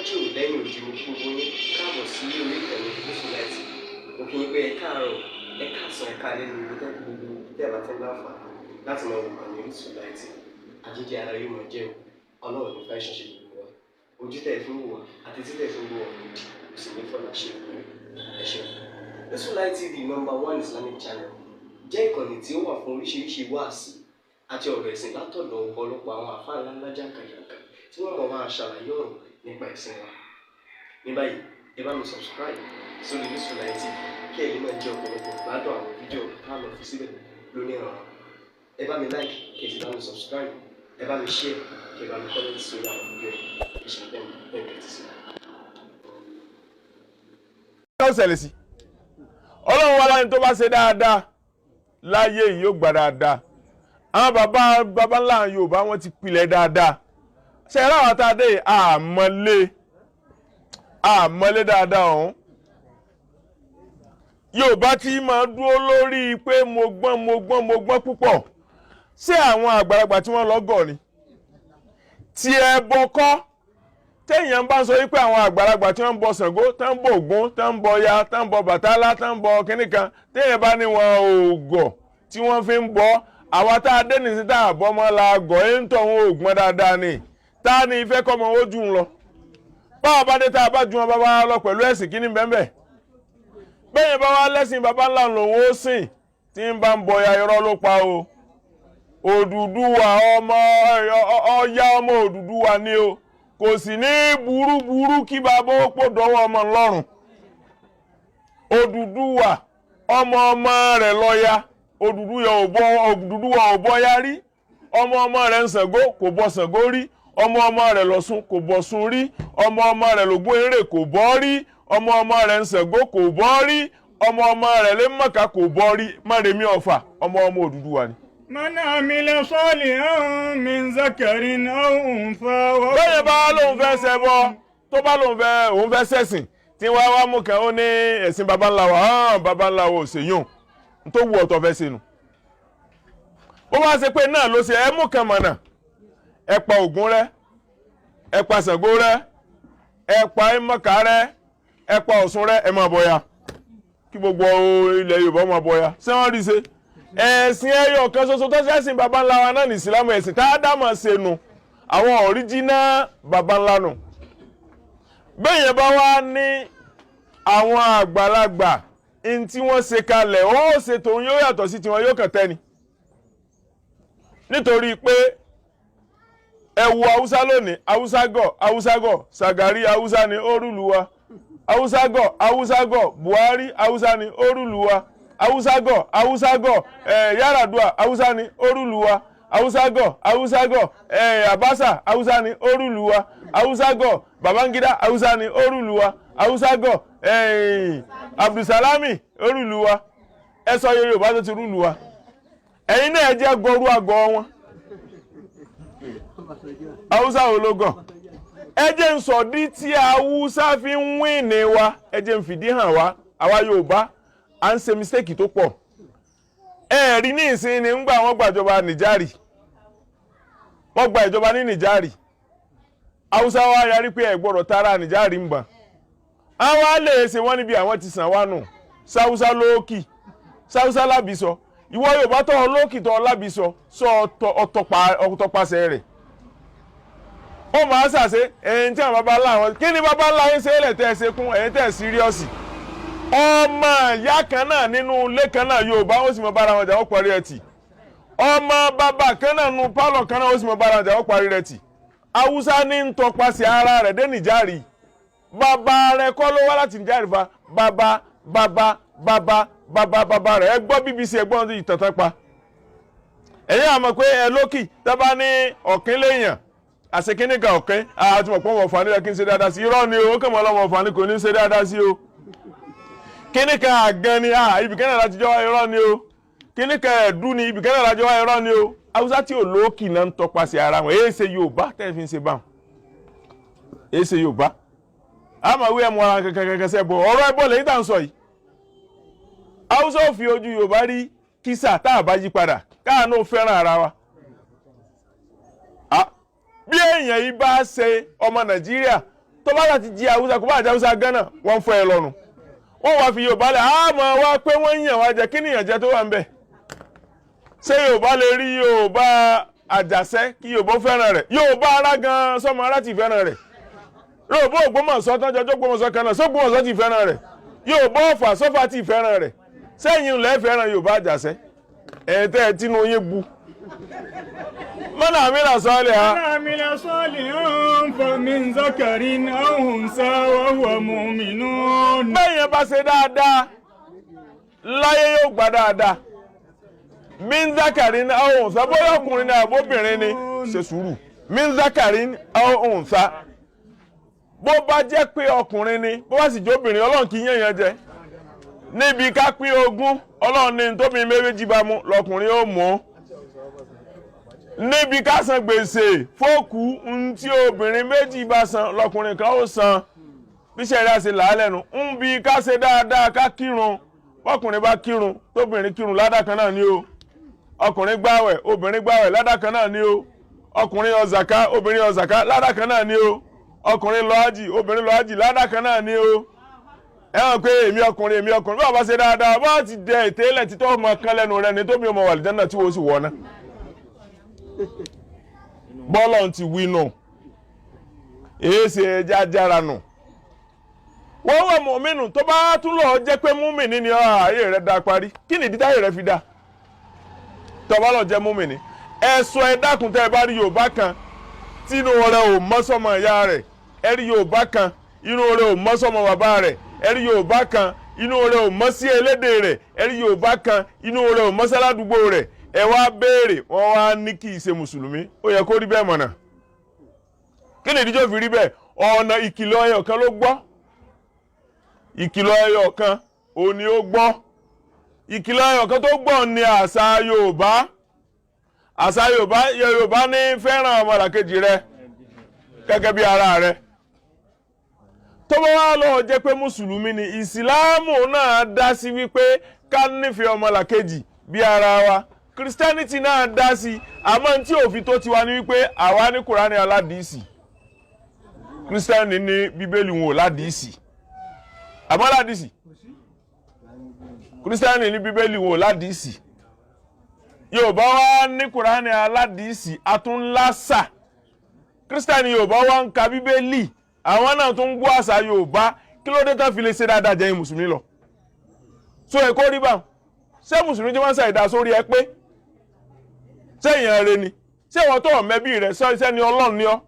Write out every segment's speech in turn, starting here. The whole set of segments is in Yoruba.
Lájò lẹ́yìn òdì, mo kí gbogbo yín káàbọ̀ sí orí ìkànnì Gúúsùláìtì. Mo kí yín pé ẹ káàárọ̀, ẹ káàsán, ẹ káalẹ́ ní ibi tẹ́ gbogbo tẹ́ ẹ bá ti ń láǹfààní láti máa wò kàn ní Gúúsùláìtì. Àjíjẹ ara yóò máa jẹ́ o. Ọlọ́run ní fáìsàn ṣe gbogbo wa. Ojú tẹ́ ẹ fi ń wò wá àti tí tẹ́ ẹ fi ń wò wá lòdì kò sì ní fọlá ṣe ìwé. Ẹ ṣeun. Gúúsùláìtì TV, number one Islamic channel, jẹ́ ìkànnì tí ó wà fún oríṣiríṣi wáàsí àti ọ̀rọ̀ ẹ̀sìn látọ̀dọ̀ ọ̀pọ̀lọpọ̀ àwọn àfáà ńláńlá jàǹkàjàǹkà tí wọ́n mọ̀ máa ṣàlàyé ọ̀rọ̀ nípa ẹ̀sìn wa. Ní báyìí, ẹ bá mi subscribe sórí Gúúsùláìtì TV kí ẹ̀yin náà jẹ́ ọ̀pọ̀lọpọ̀ gbádùn àwọn fídíò tá a lọ fi síbẹ̀ lónìí ọ̀rọ̀. Ẹ bá mi like, kí ẹ sì bá mi subscribe, ẹ bá mi share, kí ẹ bá mi comment sórí àwọn fídíò yìí. Ẹ ṣe bẹ́ẹ̀ bẹ́ẹ̀ kẹ́tì sí. Ó ṣẹlẹ̀ sí Ọlọ́run wa láyé, tó bá ṣe dáadáa láyé yìí, yóò gbà dáadáa. Àwọn bàbá bàbá ńlá Yorùbá, wọn ti pilẹ̀ dáadáa. Ṣe é ráwọn tá a dé yìí, àmọ́lé àmọ́lé dáadáa ọ̀hún. Yorùbá tí máa dúró lórí pé mo gbọ́n, mo gbọ́n, mo gbọ́n púpọ̀. Ṣé àwọn àgbàlagbà tí wọ́n lọ́gọ̀ ni tí ẹ bọ́ kọ́? Téèyàn bá ń sọ wípé àwọn àgbàlagbà tí wọ́n ń bọ Ṣàngó, tó ń bọ Ògún, tó ń bọ Ya, tó ń bọ Bàtálá, tó ń bọ kínní kan, téèyàn bá ní wọn ò gọ̀ tí wọ́n fi ń bọ, àwa tá a dé nìsí tá a bọ́ mọ́ la gọ̀ ẹ́ ń tọ̀ wọn ò gbọ́n dáadáa ni. Tá a ní ìfẹ́ kọ́ ọmọ ojú ń lọ, báwa bá dé, tá a bá ju wọn bàbá lọ pẹ̀lú ẹ̀sìn, kíní bẹ́ẹ̀ bẹ́ẹ̀ bá wá lẹ́sìn bàbá ńlá lòun ó sìn, tí ń bá ń bọ ya, irọ́ ló pa o. Òdùdúwà, ọmọ Ọya, ọmọ Òdùdúwà ni o. Kò sì ní burúburú kí bàbá ó pò dọ́wọ́ ọmọ ńlọ́rùn. Òdùdúwà, ọmọ ọmọ rẹ̀ lọ́ya. Òdùdúwà ò bọ́ ya rí. Ọmọ ọmọ rẹ̀ ń Ṣàngó, kò bọ Ṣàngó rí. Ọmọ ọmọ rẹ̀ lọ́ṣun, kò bọ̀ṣun rí. Ọmọ ọmọ rẹ̀ lògún eré, kò bọ́ rí. Ọmọ ọmọ rẹ̀ ń Ṣàngó, kò bọ́ rí. Ọmọ ọmọ rẹ̀ lé Mọ̀ká, kò bọ́ rí. Mọ́remí Ọ̀fà, ọmọ ọmọ Òdùdúwà ni. من عمل صالحا من ذكر أو أنثى. Bẹ́ẹ̀ bá lóun fẹ́ ṣẹbọ, tó bá lóun fẹ́ òun fẹ́ ṣẹ̀sìn tí wọ́n wá mú kan, ó ní ẹ̀sìn baba ńlá wa hàn, baba ńlá wa ò ṣèyún tó wù ọ̀tọ̀ fẹ́ ṣe nù. Ó wá ṣe pé náà ló ṣe ẹ mú kan mọ̀nà, ẹ pa Ògún rẹ́, ẹ pa Ṣàngó rẹ́, ẹ pa Ẹmọ̀ká rẹ́, ẹ pa Ọ̀ṣun rẹ́, ẹ máa bọya, kí gbogbo ilẹ̀ Yorùbá máa bọya. Ṣé wọ́n rí ṣe? Ẹ̀sìn ẹyọ kan ṣoṣo tó ṣẹ̀sìn baba ńlá wa náà ní Ìsìlámù. Ẹ̀sìn tá a dá mọ̀ ṣe nu àwọn original baba ńlá nù. Bẹ́ẹ̀ yẹn bá wá ní àwọn àgbàlagbà n tí wọ́n ṣe kalẹ̀, ó ṣe tòun yóò yàtọ̀ sí tiwọn, yóò kàn tẹ́ni. Nítorí pé ẹ wo Haúsá lónìí, Haúsá gọ̀, Haúsá gọ̀, Ṣàgàrí Haúsá ni, ó rule wa. Haúsá gọ̀, Haúsá gọ̀, Buhari Haúsá ni, ó rule wa. Haúsá gọ̀, Haúsá gọ̀, Yar'Adua Haúsá ni, ó rule wa. Haúsá gọ̀, Haúsá gọ̀, Abacha Haúsá ni, ó rule wa. Haúsá gọ̀, Babangida Haúsá ni, ó rule wa. Haúsá gọ̀, Abdulsalami ó rule wa. Ẹ sọ Yorùbá tó ti rule wa. Ẹ̀yin náà, ẹ jẹ́ gọrú àgọ́ wọn. Haúsá wo ló gàn? Ẹ jẹ́ ń sọ dí tí Haúsá fi ń win ní wa. Ẹ jẹ́ ń fìdí hàn wá. Àwa Yorùbá à ń ṣe mistake tó pọ̀. Ẹ rí ní ìsìn ní ńgbà wọ́n gbàjọba Nìjárì, wọ́n gba ìjọba ní Nìjárì, Haúsá wa yarí pé ẹ gbọ́dọ̀ tara Nìjárì ń bà. Àwọn á lè ṣe wọ́n níbi àwọn ti sàn wá nù. Sáúsá lóòkì, sáúsá lábìsọ. Ìwọ Yorùbá tó lóòkì tó lábìsọ sọ ọtọpasẹ̀ rẹ̀, ó máa ṣàṣe ẹ̀yin tí àwọn baba ńlá wọn. Kí ni baba ńlá yín ṣe é lẹ̀ tẹ́ ẹ ṣe kún ẹ̀yin tẹ́ ẹ serious? Ọmọ ìyá kan náà nínú ilé kan náà, Yorùbá, ó sì mọ bára wọn jà, ó parí ẹ̀ tì. Ọmọ bàbá kan náà nu pálọ̀ kan náà, ó sì mọ bára wọn jà, ó parí rẹ̀ tì. Haúsá ní ń tọpasẹ̀ ara rẹ̀ dé Nìjárì. Bàbá rẹ̀ kọ́ ló wá láti Nìjárì fa. Bàbá bàbá bàbá bàbá bàbá rẹ̀. Ẹ gbọ́ BBC, ẹ gbọ́ ìtàn tán pa. Ẹ̀yin àmọ̀ pé ẹ lókì tábà ní ọ̀kín léèyàn àṣekínníkà ọ̀kín àti mọ̀ pé wọ́n fà ní ẹ kí n ṣe dáadáa sí. Irọ́ ni o, ó kàn mọ́ ọlọ́mọ fà ní kò ní ṣe dáadáa sí o. Kíníkan àgàn ni ibìkan náà láti jọ wá. Irọ́ ni o. Kíníkan ẹ̀dú ni, ibìkan náà láti jọ wá. Irọ́ ni o. Haúsá tí ò lókì náà ń tọpasẹ̀ ara wọn. Èyí ṣe Yorùbá tẹ́ fi ń ṣe báwọn. Èyí ṣe Yorùbá àmọ́ wí ẹ̀mú ara kankan kankan sẹ́ bọ̀. Ọ̀rọ̀ ẹ̀bọ̀ lẹ́yìn tá à ń sọ yìí. Haúsá ò fi ojú Yorùbá rí kísà tá a bá yí padà, káàánú fẹ́ràn ara wa. Bí èèyàn yìí bá ṣe ọmọ Nàìjíríà Tó bá láti jí Haúsá, kó bá àti Haúsá Ghana, wọ́n ń fọ́ ẹ lọ́nu. Wọ́n wá fi Yorùbá lẹ̀, àmọ́ wá pé wọ́n ń yàn wá jẹ. Kí nìyàn jẹ tó wà ń bẹ̀? Ṣé Yorùbá lè rí Yorùbá Àjàṣẹ́ kí Yorùbá fẹ́ràn rẹ̀? Yorùbá ara gan sọmọ ara ti fẹ́ràn rẹ̀. Yorùbá Ògbómọ̀ṣọ́ tán jọjọ́ Ògbómọ̀ṣọ́ kan náà, sÓgbómọ̀ṣọ́ ti fẹ́ràn rẹ̀? Yorùbá Ọ̀fà sọ́fà ti fẹ́ràn rẹ̀? Sẹ́yìn lẹ́ fẹ́ràn Yorùbá Àjàṣẹ́ ẹ̀ tẹ́ ẹ tínú yín bu mọ́nà àmì làṣọ́ọ̀lẹ̀ ha. من عمل صالحا فمن ذكر أو أنثى وهو مؤمن. Bẹ́yẹn bá ṣe dáadáa láyé, yóò gbà dáadáa. من ذكر أو أنثى, bóyá ọkùnrin ni àbóbìnrin ni, ṣe sùúrù. من ذكر أو أنثى, bó bá jẹ́ pé ọkùnrin ni, bó bá sì jẹ́ obìnrin, Ọlọ́run kì í yẹ̀yàn jẹ níbi ká pín ogún. Ọlọ́run ní tóbi méjì bá mú lọkùnrin ó mú. Níbi ká san gbèsè fóòkù, ń tí obìnrin méjì bá san lọkùnrin kan ó san, bí sẹ́ríà ṣe là á lẹ́nu. Ń bi ká ṣe dáadáa, ká kírun, bọ́kùnrin bá kírun, tóbìnrin kírun, ládàá kan náà ni o. Ọkùnrin gbàwẹ̀, obìnrin gbàwẹ̀, ládàá kan náà ni o. Ọkùnrin yọ zàká, obìnrin yọ zàká, ládàá kan náà ni o. Ọkùnrin lọ ájì, obìnrin lọ ájì, ládàá kan náà ni o. Ẹ hàn pé èmi ọkùnrin, èmi ọkùnrin, bí wàá bá ṣe dáadáa, bá ti dẹ ètè ilẹ̀ títọ́ ọmọ kan lẹ́nu rẹ ni tóbi ọmọ wàlìjánà tí wọ́n sì wọ̀ ná. Bọ́lọ̀ ti wí nù, èé ṣe ẹja jára nù. Wọ́n wọ̀ mọ̀mínú, tó bá tún lọ jẹ́ pé múmìnì ni ayé rẹ̀ da parí. Kí ni ìdí táyé rẹ̀ fi da tó bá lọ jẹ́ múmìnì? Ẹ sọ, ẹ dákun, tẹ́ ẹ bá rí Yorùbá kan tínú rẹ̀ ò mọ́ sọ́mọ ìyá rẹ̀, ẹ rí Yorùbá kan inú rẹ̀ ò mọ́ sọ́mọ bàbá rẹ̀, ẹ rí Yorùbá kan inú rẹ̀ ò mọ́ sí ẹlẹ́dẹ̀ rẹ̀, ẹ rí Yorùbá kan inú rẹ̀ ò mọ́ sáládùúgbò rẹ̀, ẹ wá béèrè, wọ́n wá ní kì í ṣe mùsùlùmí. Ó yẹ kó rí bẹ́ẹ̀ mọ̀nà. Kí ni ìdíjọ́ fi rí bẹ́ẹ̀? Ọ̀nà ìkìlọ̀ ẹyọ kan ló gbọ́. Ìkìlọ̀ ẹyọ kan òun ni ó gbọ́. Ìkìlọ̀ ẹyọ kan tó gbọ́ ni àṣà Yorùbá. Àṣà Yorùbá, Yorùbá ní fẹ́ràn ọmọlàkejì rẹ gẹ́gẹ́ bí ara rẹ. Tó bá wá lọ jẹ́ pé mùsùlùmí ni, ìsìláàmù náà dá sí wípé ká nífẹ̀ẹ́ ọmọlàkejì bí ara wa. Christianity náà dá sí, àmọ́ tí òfin tó ti wá ní wípé àwa ní Kùránì aládìísì, Christian ní Bíbélì wọn ò ládìísì. Àmọ́ ládìísì, Christian ní Bíbélì wọn ò ládìísì. Yorùbá wa ní Kùránì aládìísì, atúnlásà. Christian Yorùbá wa ń ka Bíbélì, àwọn náà tún ń gbọ́ àṣà Yorùbá. Kí ló dé tán fi lè ṣe dáadáa jẹ́ mùsùlùmí lọ? So ẹ̀ kó rí báwọn. Ṣé mùsùlùmí tí wọ́n ń ṣàìdá sórí ẹ pé ṣé èèyàn rẹ ni? Ṣé ìwọ tó mẹ́bí rẹ sẹ́ni Ọlọ́run ni ọ́?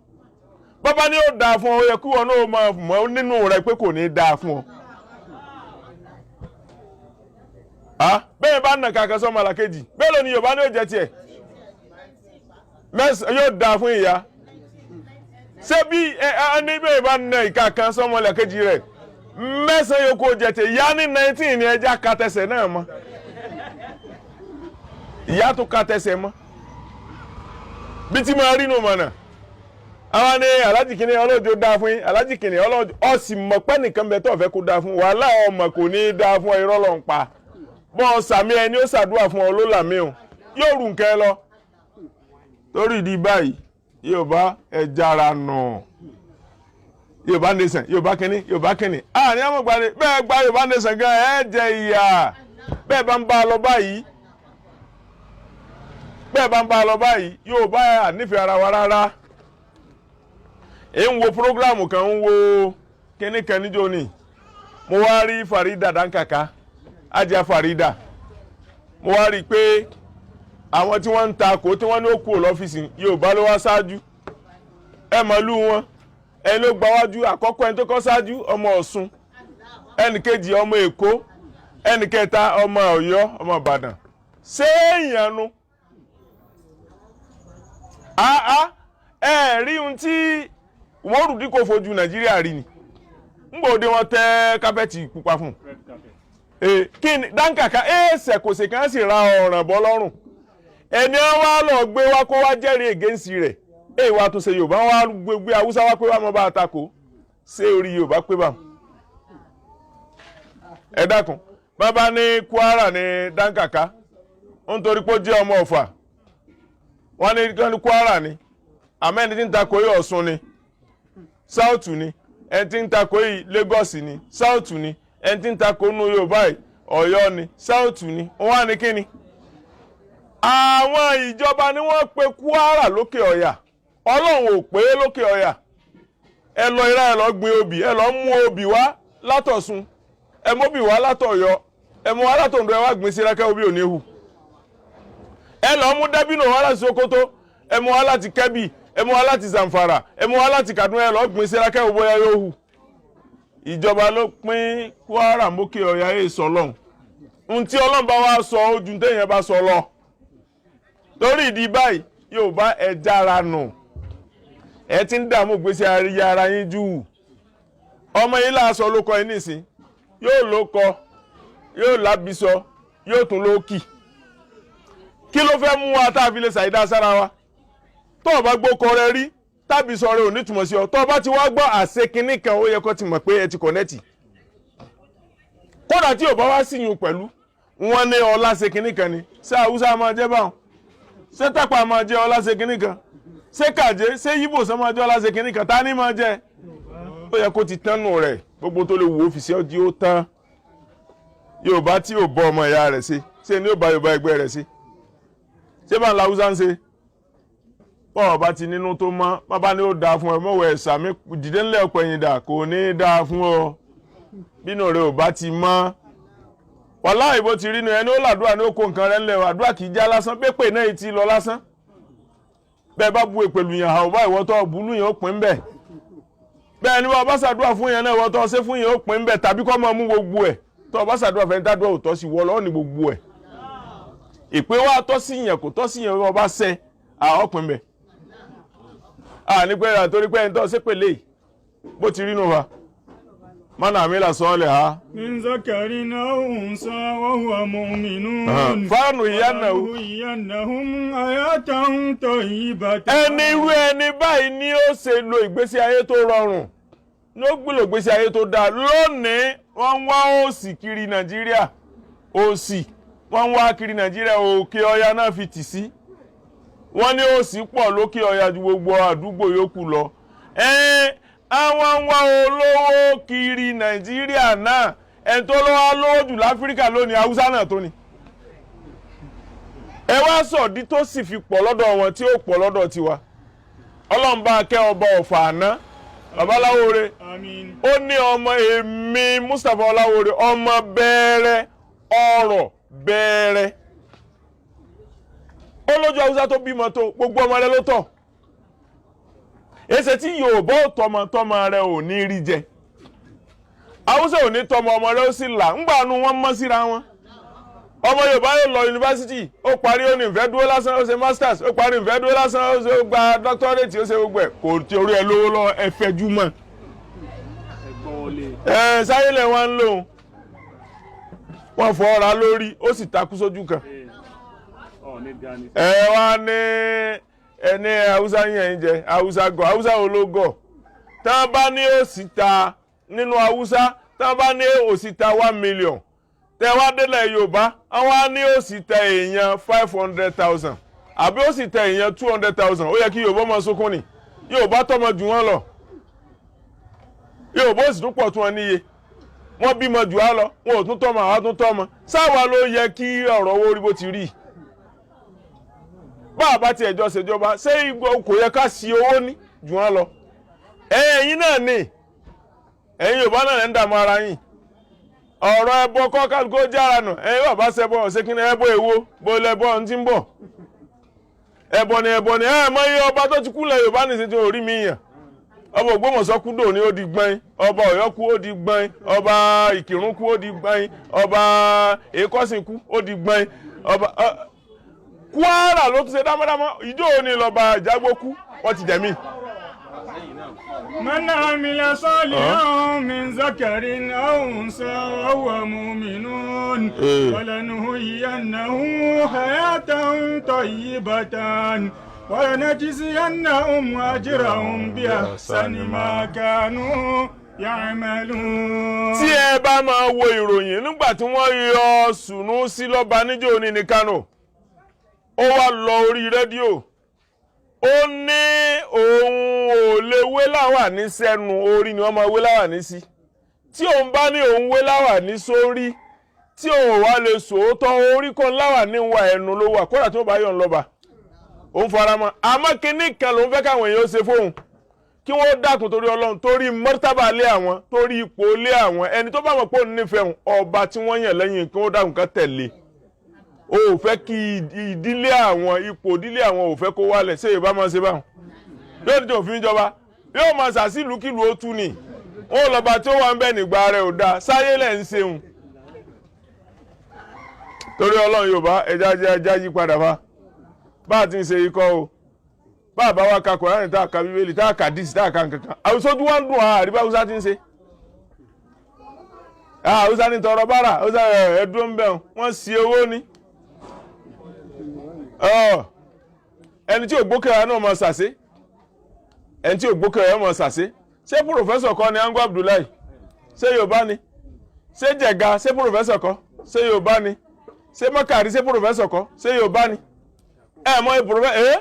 Bàbá ni ó dáa fún ọ, ó yẹ kí wọn náà máa mọ̀ nínú rẹ pé kò ní dáa fún ọ. Bẹ́ẹ̀ bá nà kàkà sọ́mọ àlàkejì, bẹ́ẹ̀ ló ní Yorùbá ní ó jẹ tiẹ̀ mẹ́sàn-án, yóò dáa fún ìyá. Ṣé bí ẹ ẹ ní bẹ́ẹ̀ bá nà ìka kan sọ́mọ àlàkejì rẹ̀, mẹ́sàn-án yòókù ó jẹ tiẹ̀. Ìyá ní 19 ní ẹja ka tẹsẹ̀ náà mọ́, ìyá tó ka tẹsẹ̀ mọ́ bí tí máa rí nù mọ̀nà. Àwọn ní alájì kìnìún, ọlọ́jọ́ dáa fún yín. Alájì kìnìún, ọlọ́jọ́ ọ̀sìn mọ̀ pẹ́ nìkan bẹ tó fẹ́ kó dáa fún wàhálà, ọmọ kò ní í dáa fún ọ. Irọ́ ló ń pa. Bọ́ sàmí, ẹni ó ṣàdúrà fún ọ ló làmí o, yóò rù nkẹ́ lọ. Torí ìdí báyìí, Yorùbá, ẹ jára nù. Yorùbá nation, Yorùbá kìnní, Yorùbá kìnní, àní àwọn gbàdé bẹ́ẹ̀ gba Yorùbá nation gan, ẹ jẹ ìyà. Bẹ́ẹ̀ bá ń bá a lọ báyìí, bẹ́ẹ̀ bá ń bá a lọ báyìí, Yorùbá ànífẹ̀ẹ́ ara wa rárá. Èyí ń wo program kan, ń wo kíní kan níjó ni mo wá rí Farida Dankaka, Ajá Farida. Mo wá rí i pé àwọn tí wọ́n ń ta kò tí wọ́n ní ó kúrò lọ́fíìsì, Yorùbá ló wá ṣáájú. Ẹ mọ̀lú wọn, ẹni ló gbáwájú àkọ́kọ́, ẹni tó kọ́ ṣáájú, ọmọ Ọ̀ṣun, ẹnì kejì, ọmọ Èkó, ẹnì kẹta, ọmọ Ọ̀yọ́, ọmọ Ìbàdàn. Ṣé èèyàn nu àá? Ẹ rí ohun tí wọ́n rùdí kò fojú Nàìjíríà rí ni ngbòde wọn tẹ carpet pupa fún un. Kí ni Dáńkàká ẹ̀ẹ́sẹ̀ kò sì kàn sì ra ọ̀ràn bọ́ lọ́rùn ẹni wọn wá lọ gbé wá kó wá jẹ́rìí against rẹ̀. Èyí wá tún ṣe Yorùbá, wọn wá gbé Haúsá wá pé wá mọ́ bá a takò. Ṣé orí Yorùbá pé bá? Ẹ dákun, bàbá ní Kwara ní Dáńkàká, nítorí pé ó jẹ́ ọmọ Ọ̀fà, wọ́n ní Kwara ni, àmọ́ ẹni tí ń takò yóò, Ọ̀ṣun ni, South ni. Ẹni tí ń takò yìí, Lagos ni, South ni. Ẹni tí ń takò nínú Yorùbá yìí, Ọ̀yọ́ ni, South ni. Wọ́n á ní kíni? Àwọn ìjọba ni wọ́n pe Kwara lókè ọ̀yà. Ọlọ́run ò pé lókè ọ̀yà. Ẹ lọ irá, ẹ lọ gbin obì, ẹ lọ mú obì wá látọ̀sùn, ẹ móbì wá látọ̀yọ́, ẹ mú wá látọ̀ǹdọ̀, ẹ wá gbin sí rákẹ́, obì ò ní hù. Ẹ lọ mú dẹ́bìnù wá láti Sokoto, ẹ mú wá láti Kẹ́bì, ẹ mú wá láti Zamfara, ẹ mú wá láti Kaduna, ẹ lọ gbin sí rákẹ́, bóyá yóò hù. Ìjọba ló pín Kwara mókè ọ̀yà. Ẹ̀ sọ lọ́hùn ohun tí Ọlọ́run bá wá sọ ojú téèyàn bá sọ lọ. Torí ìdí báyìí, Yorùbá, ẹ jára nù. Ẹ ti ń dààmú gbèsè àríyá ara yín jù. Ọmọ yìí láàsọ ló kọ yín nísìn, yóò ló kọ, yóò lábísọ, yóò tún ló kì. Kí ló fẹ́ mú wa tá a fi lè ṣàìdá sára wa? Tó o bá gbókọ rẹ rí, tàbí sọ rẹ ò ní túmọ̀ sí ọ. Tó o bá ti wá gbọ́ àṣẹ kinní kan, ó yẹ kó ti mọ̀ pé ẹ ti connect. Kódà tí ò bá wá sí yun pẹ̀lú wọn ní ọlá ṣe kinní kan ni. Ṣé Haúsá máa jẹ́ báwọn? Ṣé Tápà máa jẹ́ ọlá ṣe kinní kan? Ṣé Kàjé, ṣé Yíbò sọ máa jẹ́ ọlá ṣe kinní kan? Ta ni máa jẹ́? Ó yẹ kó ti tán nù rẹ̀. Gbogbo tó lè wò ó fi sí ọdí ó tán. Yorùbá tí ò bọ́ ọmọ ìyá rẹ̀ ṣe, ṣé ni ó bá Yorùbá ẹgbẹ́ rẹ̀ ṣe? Ṣé bá ń la Haúsá ń ṣe? Bọ́ọ̀ bá ti nínú tó mọ́, bàbá ní ó dáa fún ẹ, mọ̀wẹ́ ẹ̀sà mi dìde ńlẹ̀ ọ̀pẹ̀yìn dà, kò ní í dáa fún ọ bínú rẹ ò bá ti mọ́. Wàláhì, bó ti rí nu, ẹni ó làdúrà ní ó kó nǹkan rẹ ńlẹ̀. Àdúrà kì í já lásán, pépè náà ti lọ lásán. Bẹ́ẹ̀ bá bu èpèlú yàn àwọn bá ìwọ́tọ̀ búlú yẹn, ó pín bẹ́ẹ̀. Bẹ́ẹ̀ ni wọ́n bá ṣàdúrà fún yẹn náà, ìwọ́tọ̀ ṣe fún yẹn, ó pín bẹ́ẹ̀, tàbí kọ́ máa mú gbogbo ẹ̀. Tó o bá ṣàdúrà fẹ́ni tádùá ò tọ́ sí, wọ́ lọ́wọ́ ní gbogbo ẹ̀. Ìpè wa tọ́ sí yẹn, kò tọ́ sí yẹn, wọ́n bá ṣẹ àwọn pín bẹ́ẹ̀. À ní pé àtòrí pé ẹni tó ṣe pèlè yìí, bó ti rí nù wa mọ́nà àmì là sọ́ọ́lẹ̀ ha. من ذكر أو أنثى وهو مؤمن فلنحيينه. فلنحيينهم حياة طيبة. Ẹni irú ẹni báyìí ni ó ṣe lo ìgbésí ayé tó rọrùn, ní ó gbìlò ìgbésí ayé tó dáa. Lónìí, wọ́n ń wá òsì kiri Nàìjíríà. Òsì wọ́n ń wá kiri Nàìjíríà, Òkè Ọya náà fi tì sí. Wọ́n ní òsì pọ̀ lókè Ọya ju gbogbo àdúgbò yòókù lọ. Ẹ̀ẹ́n, àwọn ń wá olówó kiri Nàìjíríà náà. Ẹni tó lọ́wọ́ lówó jù láfíríkà lónìí, Haúsá náà tó ni. Ẹ wá sọ̀dí tó sì fi pọ̀ lọ́dọ̀ wọn tí ó pọ̀ lọ́dọ̀ tiwa. Ọlọ́run bá kẹ́ ọba Ọ̀fà àná, Babaláwore. Àmín. Ó ní ọmọ èmi Mustapha Ọláwore, ọmọ bẹ̀rẹ̀ ọ̀rọ̀ bẹ̀rẹ̀. Ó lójú Haúsá tó bímọ tó gbogbo ọmọ rẹ̀ ló tọ̀. Èsè tí Yorùbá ò tọmọ tọmọ rẹ̀ ò ní rí jẹ, Haúsá ò ní tọmọ, ọmọ rẹ̀ ó sì là ńgbà nu wọn mọ́ síra wọn. Ọmọ Yorùbá yóò lọ yunifásitì, ó parí, ó ní ìfẹ́ dúró lásán. Ó ṣe masters, ó parí, ìfẹ́ dúró lásán. Ó ṣe, ó gba doctorate, ó ṣe gbogbo ẹ̀, kò tí orí ẹ lówó lọ. Ẹ fẹjú mọ́ ẹ sáyé lẹ̀ wọ́n ń lò. Wọ́n fọ́ ra lórí, ó sì takú sójú kan. Ẹ wá ní ẹni Haúsá yẹn ń jẹ. Haúsá gọ̀? Haúsá wo ló gọ̀? Tá a bá ní òsì ta nínú Haúsá, tá a bá ní òsì ta 1 million, tẹ wá délẹ̀ Yorùbá, àwọn á ní òsì tẹ èèyàn 500,000 àbí ó sì tẹ èèyàn 200,000, ó yẹ kí Yorùbá máa sunkún ni. Yorùbá tọmọ jù wọ́n lọ, Yorùbá ó sì tún pọ̀ tún wọn níye. Wọ́n bímọ jù á lọ, wọn ò tún tọ́mọ, àwa tún tọ́mọ. Sáwa ló yẹ kí ọ̀rọ̀ owó rí bó ti rí. Bá a bá tiẹ̀ jọ ṣèjọba, ṣé igbó kò yẹ ká sí owó ní jù wọ́n lọ? Ẹ̀yin náà ni, ẹ̀yin Yorùbá náà ń dààmú ara yín. Ọ̀rọ̀ ẹbọ kọ́, kálukú ó jára nù. Ẹ̀yin bàbá ṣẹbọ ọ̀sẹ̀kínní ẹbọ èwo bó lẹbọ ń ti ń bọ̀? Ẹbọ ni, ẹbọ ni. Ẹ mọ iye ọba tó ti kú lẹ̀ Yorùbá nìsín tí ò rí mi yàn. Ọba Ògbómọ̀ṣọ́ kú dò ní, ó di gbọ́n. Ọba Ọ̀yọ́ kú, ó di gbọ́n. Ọba Ìkìrun kú, ó di gbọ́n. Ọba Èkọ́sìn kú, ó di gbọ́n. Ọba Kwara ló tún ṣe dámọ́dámọ́. Ìjọ òní lọ́ba Ìjágbó kú, wọ́n ti jẹ̀mí. من عمل صالحا من ذكر أو أنثى وهو مؤمن فلنحيينه حياة طيبة ولنجزينهم أجرهم بأحسن ما كانوا يعملون. Tí ẹ bá máa wo ìròyìn nígbà tí wọ́n yọ Sùnúsí lọ́ba níjó ní Kánò, ó wá lọ orí rédíò. Ó ní òun ò lè wé láwàní sẹ́nu, orí ni wọ́n máa wé láwàní sí. Tí òun bá ní òun wé láwàní sórí, tí òun wá lè sòótọ́, orí kan láwàní wà, ẹnu ló wà, kódà tí wọ́n bá yọ̀ ń lọ́ba, òun fara mọ́. Àmọ́ kinní kan lòun fẹ́ káwọn èèyàn ṣe fóun, kí wọ́n dákun torí Ọlọ́run, torí mọ́tàbà lé àwọn, torí ipò lé àwọn, ẹni tó bá mọ̀ pé òun nífẹ̀ẹ́ òun, ọba tí wọ́n yàn lẹ́yìn, kí wọ́n dákun kan tẹ̀lé. O ò fẹ́ kí ìdílé àwọn, ipò ìdílé àwọn, ò fẹ́ kó wálẹ̀. Ṣé Yorùbá máa ṣe báwọn? Yóò ní òfin jọba, yóò máa ṣàṣìlúkìlú, ó tú ni wọn lọ́ba tí ó wà ń bẹ̀ nígbà rẹ̀ ò dáa. Sáyé lẹ̀ ń ṣeun. Torí Ọlọ́run, Yorùbá, ẹja jẹ́ ẹja yí padà fa bá a ti ń ṣe ikọ́ o. Bá a bá wa ka Kùránì, tá a ka Bíbélì, tá a ka díìsì, tá a ka nǹkankan, àwùsójú wa ń dùn. Àríbá Haúsá ti ń ṣe, Haúsá ní tọrọ bára, Haúsá ẹ̀ẹ́dúró ń bẹ̀ wọ́n sí owó ni. Ẹni tí ògbókèrè náà máa ṣàṣe, ẹni tí ògbókèrè máa ṣàṣe. Ṣé professor kọ́ ni Ango Abdullahi? Ṣé Yorùbá ni? Ṣé Jẹ̀ga, ṣé professor kọ́? Ṣé Yorùbá ni? Ṣé Mọ́kàrí, ṣé professor kọ́? Ṣé Yorùbá ni? Ẹ mọ professor ẹ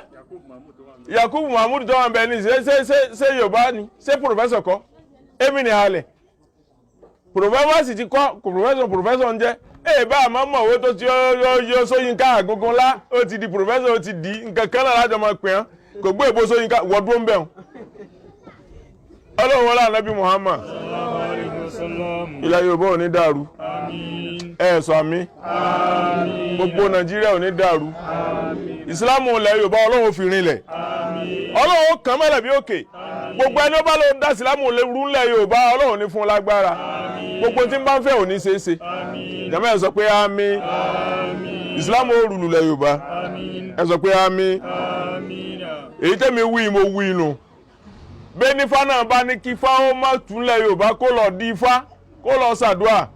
Yakubu Mahmood tó wà ń bẹ ní, ṣé Yorùbá ni? Ṣé professor kọ́? Èmi ní halẹ̀ professor sì ti kọ́ professor. Professor ń jẹ́ ẹ bá àmọ́ mọ̀ owó tó ti yọ Ṣóyínká àgógún ńlá, ó ti di professor, ó ti di nǹkan kan náà lájọ máa pè án. Kò gbé èbó Ṣóyínká wọ́dún ń bẹ̀. Ọlọ́run wọlé Ànábì Muhammad, ilẹ̀ Yorùbá ò ní dàrú. Ẹ sọ àmín. Gbogbo Nàìjíríà ò ní dàrú. Ìsìlámù ilẹ̀ Yorùbá, Ọlọ́run fi rinlẹ̀, Ọlọ́run kàn mọ́lẹ̀ bí òkè. Gbogbo ẹni ó bá lọ dá ìsìlámù rú ńlẹ̀ Yorùbá, Ọlọ́run ní fún lágbára. Gbogbo tí ń bá ń fẹ́ ò ní ṣeé ṣe. Jàmá, ẹ sọ pé àmín. Ìsìlámù ó rùlù lẹ̀ Yorùbá. Ẹ sọ pé àmín. Èyí tẹ́mi wí, mo wí nù. Bẹ́ẹ̀ nífà náà bá ní kí fáwọn má tún lẹ̀ Yorùbá, kó lọ di ifá, kó lọ ṣàdúà.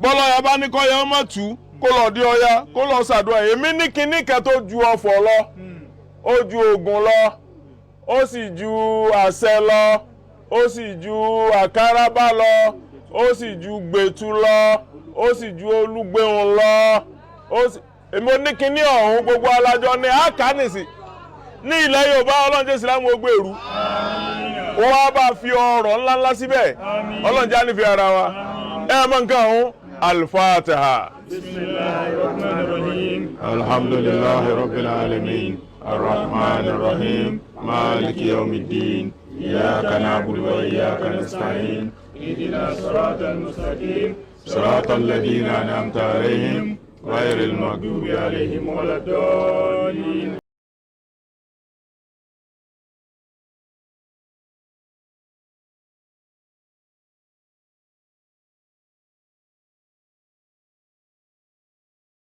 Bọ́lọ́yà bá ní kọ́ yẹn má tú, kó lọ di Ọya, kó lọ ṣàdúà. Èmi ní kinní kan tó ju ọ̀fọ̀ lọ, ó ju oògùn lọ, ó sì ju àṣẹ lọ, ó sì ju àkàràbà lọ, ó sì ju gbẹ̀tu lọ, ó sì ju olúgbẹ̀hùn lọ. Ó sì èmi ní kinní ọ̀hún. Gbogbo alájọ ní àkánìsì ní ilẹ̀ Yorùbá. Ọlọ́run jẹ́ ìsìlámù ó gbèrú, wọ́n á bá fi ọrọ̀ ńláńlá síbẹ̀. Ọlọ́run jẹ́ ànífẹ́ ara wa. Ẹ mọ nǹkan ọ̀hún, Alfatiha. Bismillahirrahmanirrahim. Alhamdulillahi rabbil alamin, arrahman arrahim, maliki yawmiddin, iyyaka na'budu wa iyyaka nasta'in. اهدنا الصراط المستقيم. صراط الذين أنعمت عليهم، غير المغضوب عليهم ولا الضالين.